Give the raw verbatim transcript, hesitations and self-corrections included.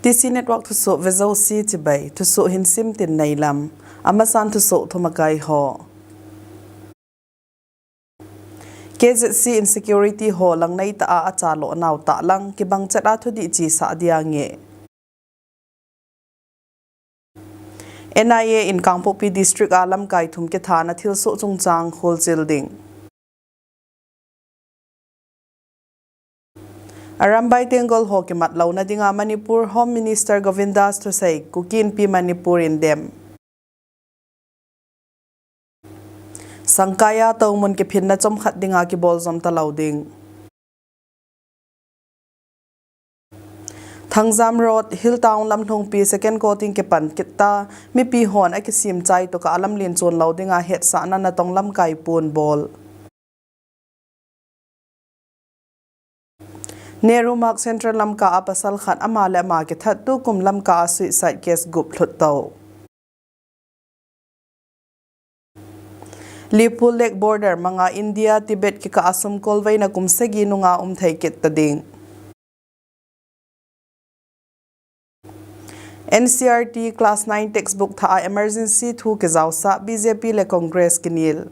T C Network thusoh vejouse chibai, thusoh hin simtin neilam. Amasan thusoh thumakai ho. K Z C insecurity ho lang neitah a achalo nau tah lang, kibang chet a thudih chesah dia nge. N I A in Kangpokpi District a lamkai thum kithana thilsoh chungchang kholchil ding. Arambai Tenggol ho kimat louna dinga Manipur Home Minister Govindas thusei, Kuki Inpi Manipur in dem. Sangkaiya toumun kiphinna chomkhat dinga kibol jom talou ding. Thangjam Road, Hill Town lamlhungpi second coating kipan kit ta, mipi hon akisem chai tokah a lamlen chon lou dinga hetsahna natong lamkai pon bol. Nehru Marg Central Lamka a pasal khat ama le ama kithat tukum Lamka a suicide case gup lhut tou. Lipul Lake border manga India Tibet kikah a sum kolveina kum sagi nunga um thei kit ta ding. N C E R T class nine textbook thah a emergency thu kijaosah, B J P le Congress kinel.